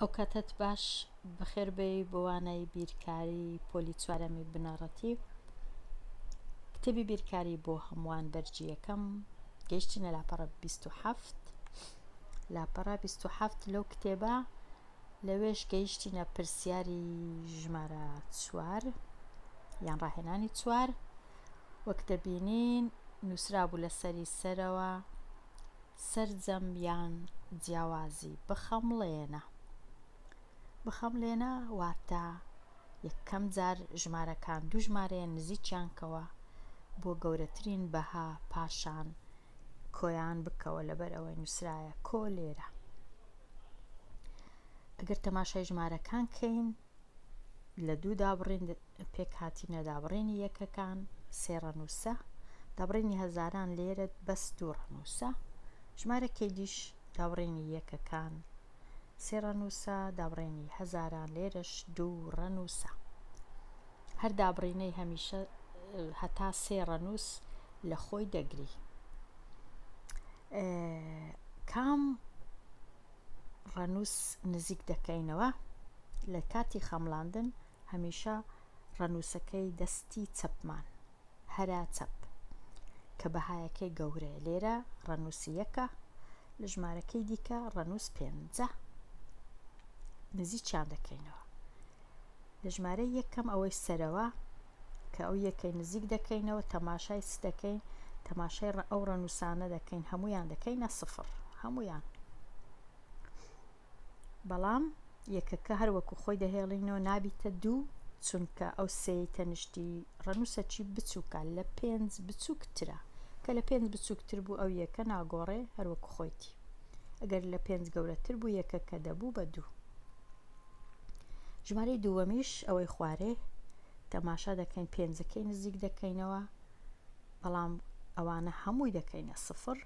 ئەوکاتەت باش بەخێربێی بۆ وانەی بیرکاری پۆلی چوارەمی بنەڕەتی کتێبی بیرکاری بۆ هەمووان بەرگی یەکەم گەیشتینە لاپەڕە 27 لاپەڕە 27 لەو کتێبە لەوێش گەیشتینە پرسیاری ژمارە چوار یان ڕاهێنانی چوار وەک دەبینین نووسرابوو لەسەری سەرەوە سەرجەم یان جیاوازی بخەمڵێنە. بخەملێنە واتە یەکەم جار ژمارەکان دوو ژمارەیە نزیکیان کەوە بۆ گەورەترین بەها پاشان کۆیان بکەوە لەبەر ئەوەی نووسرایە کۆ لێرە. ئەگەر تەماشای ژمارەکان کەین لە دوو دابڕین پێکهاتینە دابڕینی یەکەکان سێ ڕەنووسە، دابڕینی هەزاران لێرە بەس دوو ڕەنووسە، ژمارەکەی دیش دابڕینی یەکەکان سێ ڕەنووسە، دابڕینی هەزاران لێرەش دوو ڕەنووسە. هەر دابڕینەی هەمیشە هەتا سێ ڕەنووس لە خۆی دەگری. کام ڕەنووس نزیک دەکەینەوە لە کاتی خەمڵاندن هەمیشە ڕەنووسەکەی دەستی چەپمان، هەرە چەپ، کە بەهایەکەی گەورەیە لێرە ڕەنووس یەکە لە ژمارەکەی دیکە ڕەنووس پێنجە نزیکیان دەکەینەوە لە ژمارەی یەکەم ئەوەی سەرەوە کە ئەو یەکەی نزیک دەکەینەوە تەماشای چ دەکەین تەماشای ئەو ڕەنووسانە دەکەین هەمویان دەکەینە سفر هەمویان بەڵام یەکەکە هەر وەکو خۆی دەهێڵینەوە نابیتە دوو چونکە ئەو سێی تەنیشتی ڕەنووسەکی بچووکە لە پێنج بچووکترە کە لە پێنج بچووکتر بوو ئەو یەکە ناگۆڕێ هەر وەکو خۆیتی ئەگەر لە پێنج گەورەتر بوو یەکەکە دەبوو بە دوو ژمارەی دووەمیش ئەوەی خوارێ تەماشا دەکەین پێنجەکەی نزیک دەکەینەوە بەڵام ئەوانە هەمووی دەکەینە سفر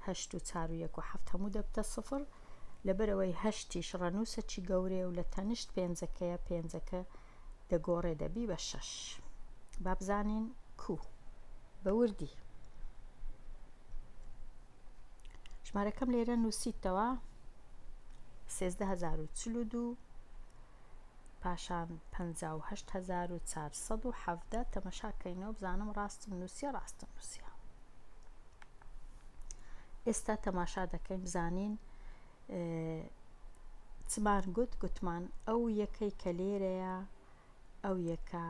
هەشت و چار و یەک و حەفت هەموو دەبتە سفر لەبەرئەوەی هەشتیش ڕەنووسەکی گەورەیە و لە تەنشت پێنجەکەیە پێنجەکە دەگۆڕێ دەبی بە شەش با بزانین کو بە وردی ژمارەکەم لێرە نووسیتەوە 13042 پاشان 58417 تەمەشا کەینەوە بزانم ڕاستم نووسیە ڕاستم نووسیە ئێستا تەماشا دەکەین بزانین چمان گوت گوتمان ئەو یەکەی کە لێرەیە ئەو یەکە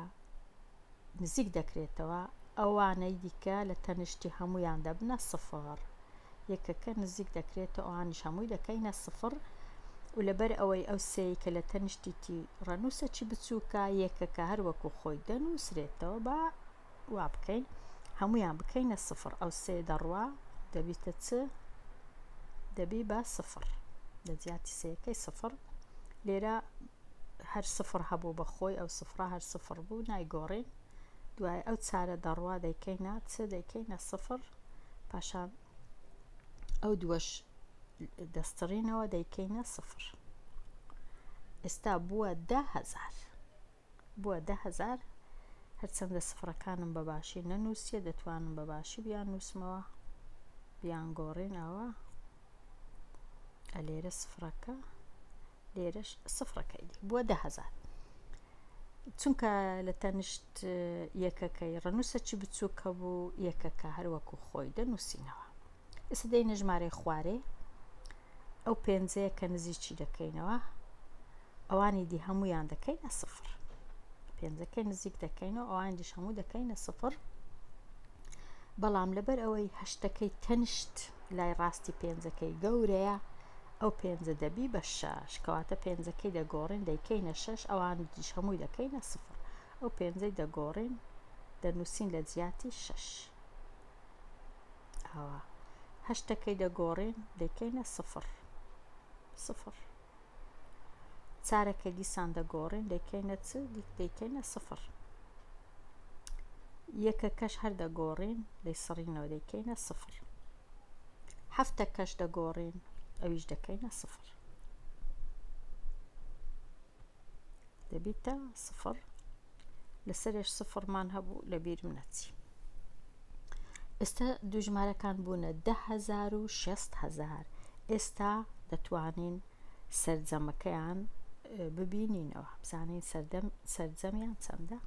نزیک دەکرێتەوە ئەوانەی دیکە لە تەنیشتی هەمویان دەبنە سفر یەکەکە نزیک دەکرێتەوە ئەوانیش هەمووی دەکەینە سفر و لەبەر ئەوەی ئەو سێی کە لە تەنیشتیتی ڕەنووسەکی بچووکە یەکەکە هەر وەکو خۆی دەنووسرێتەوە بە وا بکەین هەموویان بکەینە سفر ئەو سێ دەڕوا دەبیتە چ دەبی بە سفر لە جیاتی سێەکەی سفر لێرە هەر سفر هەبوو بە خۆی ئەو سفرە هەر سفر بوو نایگۆڕین دوای ئەو چارە دەڕوا دەیکەینە چ دەیکەینە سفر پاشان ئەو دووەش دەستڕینەوە دەیکەینە سفر ئێستا بووە دههزار بووە 10000 هەرچەندە سفرەکانم بە باشی نەنووسیە دەتوانم بە باشی بیان نووسمەوە بیان گۆڕین ئەوە لێرە سفرەکە لێرەش سفرەکەی دی بووە 10000 چونکە لە تەنیشت یەکەکەی ڕەنووسەکی بچووک هەبوو یەکەکە هەروەکو خۆی دەنووسینەوە ئێستا دێینە ژمارەی خوارێ ئەو پێنجەیە کە نزیکی دەکەینەوە ئەوانی دی هەمویان دەکەینە سفر پێنجەکەی نزیک دەکەینەوە ئەوان دیش هەموو دەکەینە سفر بەڵام لەبەر ئەوەی هەشتەکەی تەنشت لای ڕاستی پێنجەکەی گەورەیە ئەو پێنجە دەبی بە شەش کەواتە پێنجەکەی دەگۆڕین دەیکەینە شەش ئەوان دیش هەمووی دەکەینە سفر ئەو پێنجەی دەگۆڕین دەنووسین لە جیاتی شەش ئاوا هەشتەکەی دەگۆڕین دەیکەینە سفر سفر چارەکەی دیسان دەگۆڕین دەیکەینە چ دەیکەینە سفر یەکەکەش هەر دەگۆڕین دەیسڕینەوە دەیکەینە سفر هەفتەکەش دەگۆڕین ئەویش دەکەینە سفر دەبیتە سفر لەسەرێش سفرمان هەبوو لە بیرم نەچی ئێستا دوو ژمارەکان بوونە 10000 و 60000 ئێستا دەتوانین. سەرجەمەکەیان ببینینەوە بزانین سەردەم سەرجەمیان چەندە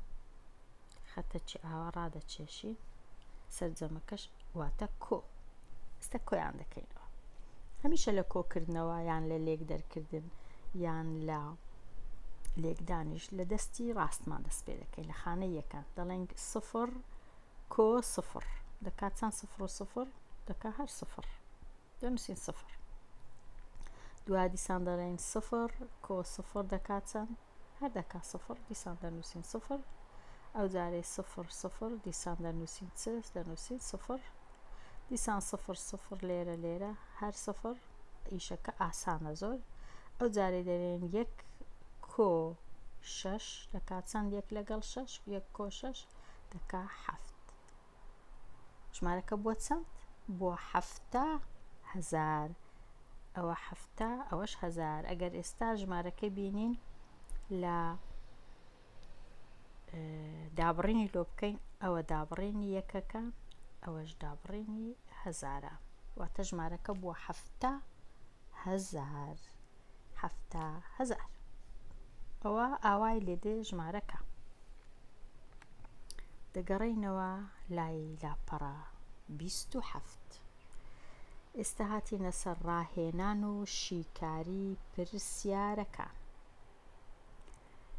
خەتەکی ئاوا ڕادەکێشین سەرجەمەکەش واتە کۆ ئێستا کۆیان دەکەینەوە هەمیشە لە کۆکردنەوە یان لە لێک دەرکردن یان لە لێکدانیش لە دەستی ڕاستمان دەست پێ دەکەین لە خانەی یەکەم دەڵێن سفر کۆ سفر دەکات چەند سفر و سفر دەکات هەر سفر دەنووسین سفر دوا دیسان دەڵێن سفر کۆ سفر دەکات چەند هەر دەکات سفر دیسان دەنووسین سفر ئەو جارەی سفر سفر دیسان دەنووسین چ دەنووسین سفر دیسان سفر سفر لێرە لێرە هەر سفر ئیشەکە ئاسانە زۆر ئەو جارەی دەرێن یەک کۆ شەش دەکات چەند یەک لەگەڵ شەش یەک کۆ شەش دەکا حەفت ژمارەکە بووە چەند؟ بووە 70 هەزار. ئەوە 70 ئەوەش هەزار. ئەگەر ئێستا ژمارەکەی بینین لە دابڕینی لۆ بکەین ئەوە دابڕینی یەکەکان ئەوەش دابڕینی هەزارە واتە ژمارەکە بووە 70 هەزار 70 هەزار. ئەوە ئاوای لێدێ ژمارەکە. دەگەڕێینەوە لای لاپەڕە 27. ئێستا هاتینە سەر ڕاهێنان و شیکاری پرسیارەکان.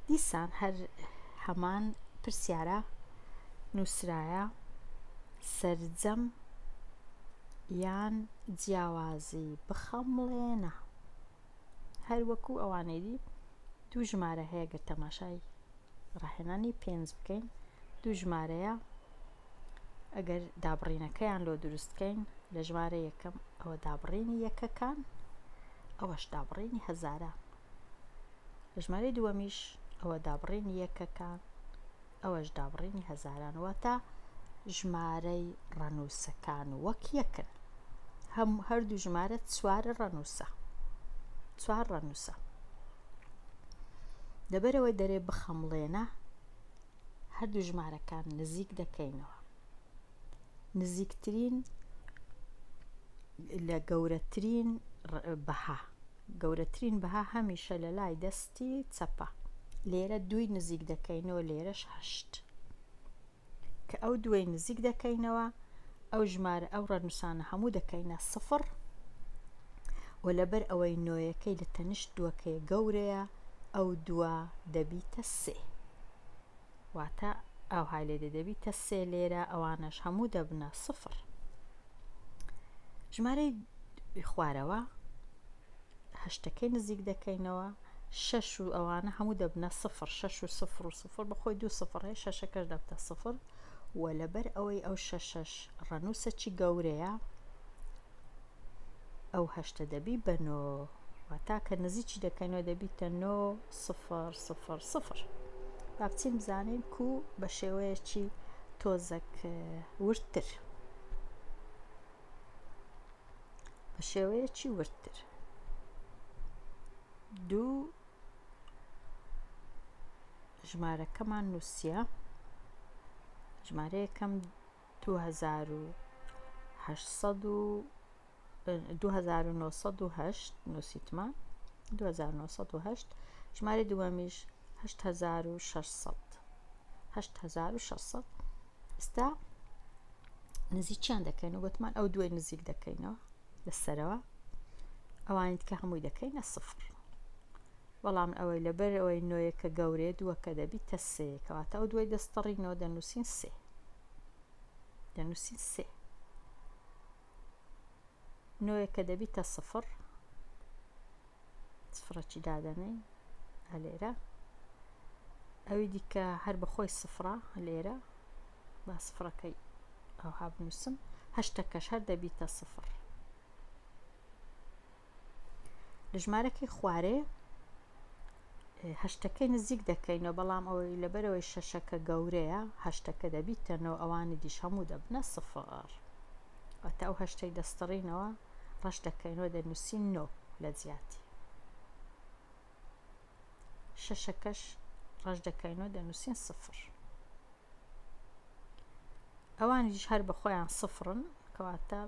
دیسان هەر هەمان پرسیارە نووسرایە سەرجەم یان جیاوازی بخەمڵێنە. هەر وەکو ئەوانەی دی دوو ژمارە هەیە گەر تەماشای ڕاهێنانی پێنج بکەین دوو ژمارەیە ئەگەر دابڕینەکەیان لۆ دروست کەین لە ژمارە یەکەم ئەوە دابڕینی یەکەکان ئەوەش دابڕینی هەزاران لە ژمارەی دووەمیش ئەوە دابڕینی یەکەکان ئەوەش دابڕینی هەزاران واتە ژمارەی ڕەنووسەکان وەک یەکن هەم هەردوو ژمارە چوار ڕەنووسە چوار ڕەنووسە لەبەرەوەی دەرێ بخەمڵێنە هەردوو ژمارەکان نزیک دەکەینەوە نزیکترین لە گەورەترین بەها گەورەترین بەها هەمیشە لە لای دەستی چەپە لێرە دووی نزیک دەکەینەوە لێرەش هەشت کە ئەو دووەی نزیک دەکەینەوە ئەو ژمارە ئەو ڕەنووسانە هەموو دەکەینە سفر و لەبەر ئەوەی نۆیەکەی لە تەنیشت دووەکەی گەورەیە ئەو دووە دەبیتە سێ واتە ئاوهای لێ دێ دەبیتە سێ لێرە ئەوانەش هەموو دەبنە سفر ژمارەی خوارەوە هەشتەکەی نزیک دەکەینەوە شەش و ئەوانە هەموو دەبنە سفر شەش و سفر و سفر بەخۆی دوو سفر هەیە شەشەکەش دەبتە سفر و لەبەر ئەوەی ئەو شەشەش ڕەنووسەکی گەورەیە ئەو هەشتە دەبی بە نۆ واتا کە نزیکی دەکەینەوە دەبیتە نۆ سفر سفر سفر با بچین بزانین کو بە شێوەیەکی تۆزەک وردتر بە شێوەیەکی وردتر دوو ژمارەکەمان نووسە ژمارەیەکەم 2800 و 2908 نووسیتمان 2908 ژمارەی دووەمیش 8600 8600 ئێستا نزیکیان دەکەین و گوتمان ئەو دوای نزیک دەکەینەوە لەسەرەوە ئەوانی کە هەمووی دەکەینە سفر بەڵام ئەوەی لەبەر ئەوەی نۆیەکە گەورەیە دووەکە دەبیتە سێ کەواتە ئەو دوای دەستەڕینەوە دەنووسین سێ دەنووسین سێ نۆیەکە دەبیتە سفر سفرەکی دادەنێین لێرە ئەوی دیکە هەر بەخۆی سفرە لێرە با سفرەکەی ئەوها بنووسم هەشتەکەش هەر دەبیتە سفر لە ژمارەکەی خوارێ هەشتەکەی نزیک دەکەینەوە بەڵام ئەوەی لەبەرەوەی شەشەکە گەورەیە هەشتەکە دەبیتەنەوە ئەوانی دیش هەموو دەبنە سفر واتە ئەو هەشتەی دەستڕینەوە ڕەش دەکەینەوە دەنووسین نۆ لە جیاتی شەشەکەش ڕەش دەکەینەوە دەنووسین سفر ئەوانیش هەر بە خۆیان سفرن کەواتە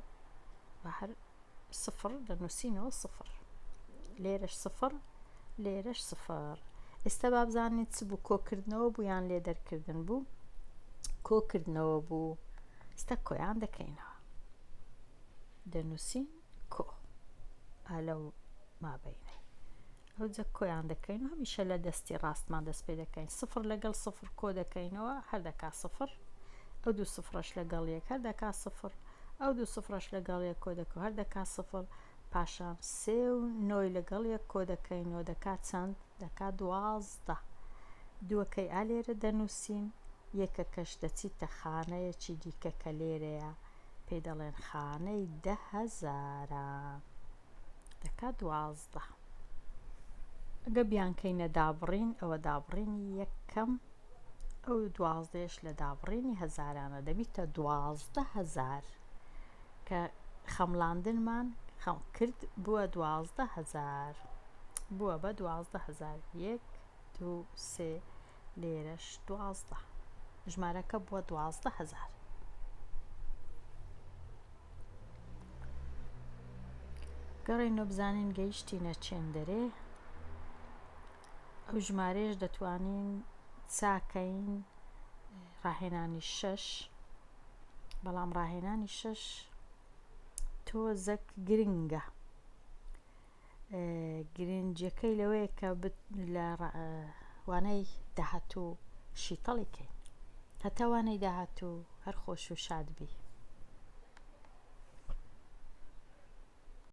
بە هەر سفر دەنووسینەوە سفر. لێرەش سفر لێرەش سفر ئێستا با بزانین چ بوو کۆکردنەوە بوو یان لێ دەرکردن بوو کۆکردنەوە بوو ئێستا کۆیان دەکەینەوە دەنووسین کۆ ئا لەو مابینەی ئەوجە کۆیان دەکەین و هەمیشە لە دەستی ڕاستمان دەست پێ دەکەین سفر لەگەڵ سفر کۆ دەکەینەوە هەر دەکا سفر ئەو دوو سفرەش لەگەڵ یەک هەر دەکا سفر ئەو دوو سفرەش لەگەڵ یەک کۆ دەکەوە هەر دەکا سفر پاشان سێ و نۆی لەگەڵ یەک کۆ دەکەینەوە دەکا چەند دەکا 12 دووەکەی ئا لێرە دەنووسین یەکەکەش دەچیتە خانەیەکی دیکە کە لێرەیە پێی دەڵێن خانەی دە هەزاران دەکا 12 ئەگە بیانکەینە دابڕین ئەوە دابڕینی یەکەم ئەو دوازدەیەش لە دابڕینی هەزارانە دەبیتە 12 هەزار کە خەمڵاندنمان کرد بووە 12 هەزار بووە بە 12 هەزار یەک دوو سێ لێرەش 12 ژمارەکە بووە 12 هەزار. گەڕێینەوە بزانین گەیشتینە چێندەرێ ئەو ژمارەیەش دەتوانین چاکەین ڕاهێنانی شەش بەڵام ڕاهێنانی شەش تۆزەک گرنگە گرنگیەکەی لەوەیە کە لە وانەی داهاتوو شیتەڵی کەین هەتا وانەی داهاتوو هەر خۆش و شاد بی.